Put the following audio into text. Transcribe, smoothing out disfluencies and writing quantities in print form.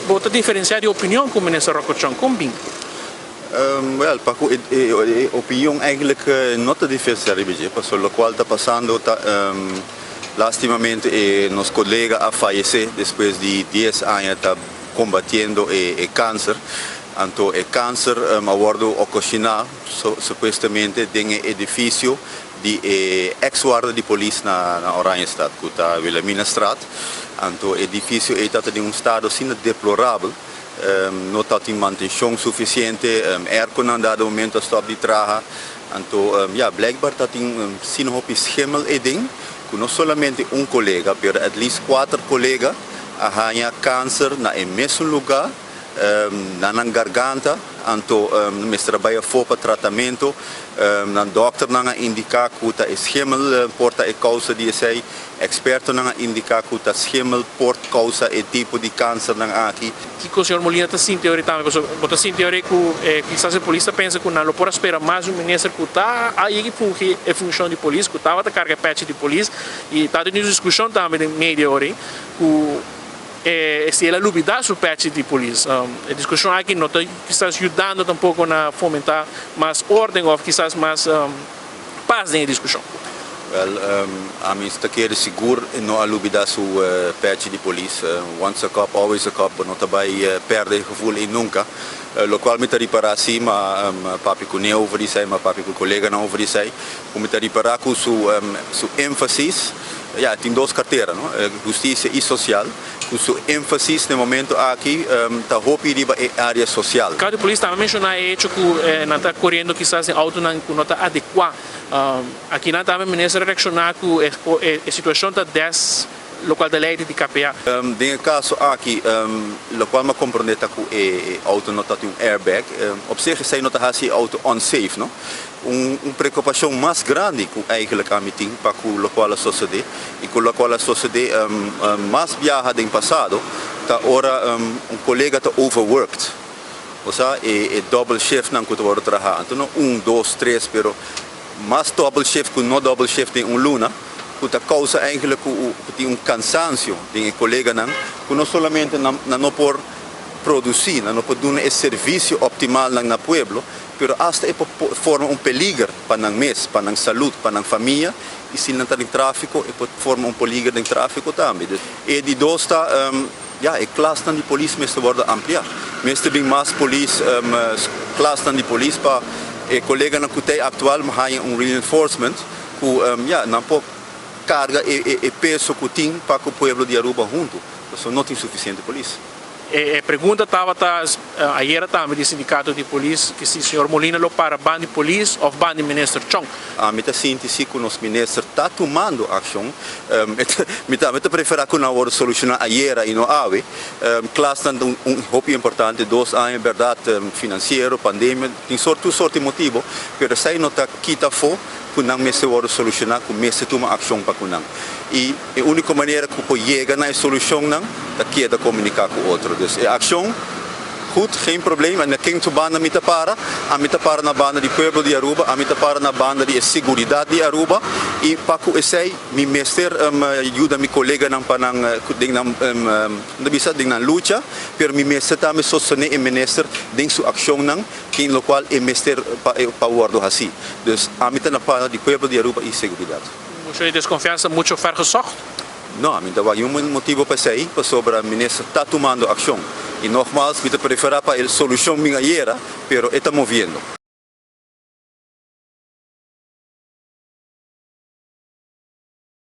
Bo ta diferencia di opinion cu Minister Rocco Chong, con bin? Wel, pa cu e opinion eigenlijk no ta diferencia riba dje, pasobra locual ta pasando ta lastimamente e nos colega a fayece despues di 10 aña ta combatiendo e cancer. Anto e cancer a wordo ocasiona supuestamente den e edificio di e ex warda di polis na Oranjestad, cu ta Wilhelminastraat. Anto e edificio ey ta den un estado asina deplorabel, no ta tin mantencion suficiente, airconan dado momento a stop di traha. Anto ya, blijkbaar ta tin asina hopi schimmel ey, cu no solamente un colega, pero at least cuater colega a haya cancer na e mesun lugar, na nan garganta. Anto mester bay afo pa tratamento. Nan dokter nan a indica cu ta e schimmel por ta e causa di esey. Experto nan a indica cu ta schimmel por causa e tipo di cancer nan aki. Kico señor Molina ta sinti ahorita tambe? Bo ta sinti ahora cu kisas e polis ta pensa cu nan lo por a spera mas un minister cu ta a fungi e funcion di polis, cu tabata carga petje di polis, y ta den discusion tambe den media ahora cu si el a lubida su petje di polis. E discusion aki no ta kisas yudando tampoco na fomenta mas orden of kisas mas paz den e discusion. Wel, ami ta kere sigur no a lubida su petje di polis. Once a cop, always a cop, no ta bay perde e gevoel y nunca. Locual mi ta ripara si, ma papia cu ne over di esey, ma papia cu colega nan over di esey, cu mi ta ripara cu su énfasis, ja, tin dos cartera, no? Husticia y social, cu su énfasis na momento aki ta hopi riba e area social. Cada polis tambe a menciona e hecho cu nan ta coriendo kisas den auto nan cu no ta adecua. Aki nan tambe minister a reacciona cu e situacion ta des locual ta ley di KPA. Den e caso aki, locual mi a comprende ta cu e auto no ta tin un airbag. Op zich esey no ta haci e auto unsafe, no? Un preocupacion mas grandi cu eigenlijk ami tin pa cu locual a sucede y cu locual a sucede mas biaha den pasado ta ora un colega ta overworked. Osea, e double shift nan cu ta wordo traha. Anto no un, dos, tres, pero mas double shift cu no double shift den un luna, cu ta causa eigenlijk cu tin un cansancio den e coleganan, cu no solamente nan no por produci, nan no por duna e servicio optimal nan na pueblo, pero hasta e por forma un peliger pa nan mes, pa nan salud, pa nan famia, y si nan ta den trafico, e por forma un peliger den trafico tambe. E di dos ta, ja, e klasnan di polis mester wordo amplia. Mester bin mas polis, klasnan di polis pa e coleganan cu ta actual haya un reinforcement cu ja, nan por carga e peso cu tin pa cu pueblo di Aruba hunto. So no tin suficiente polis. E pregunta tabata ayera tambe di sindicato di polis cu si señor Molina lo para banda di polis of banda di minister Chong. Ami ta sinti si cu nos minister ta tumando accion. Mi ta prefera cu nan wordo soluciona ayera y no awe. Klasnan un hopi importante, 2 aña, berdad, financiero, pandemia, tin tur sorto di motibo, pero esey no ta kita fo cu nan mester wordo soluciona, cu mester tuma accion pa cu nan. Y e unico manera cu por yega na e solucion nan ta keda comunica cu otro. Dus e accion, goed, geen probleem. En ken su banda mi ta para? Ami ta para na banda di pueblo di Aruba, ami ta para na banda di seguridad di Aruba. Y pa cu esey, mi mester yuda mi coleganan pa nan den nan bisa den nan lucha, pero mi mester tambe sostene e minister den su accion nan, den locual e mester pa wordo haci. Dus ami ta na banda di pueblo di Aruba y seguridad. Mucho di desconfiansa, mucho vergezocht? No, mi no tin motibo pa esey, pasobra minister ta tumando accion. Y nogmaals, mi ta prefera pa e solucion bin ayera, pero e ta moviendo.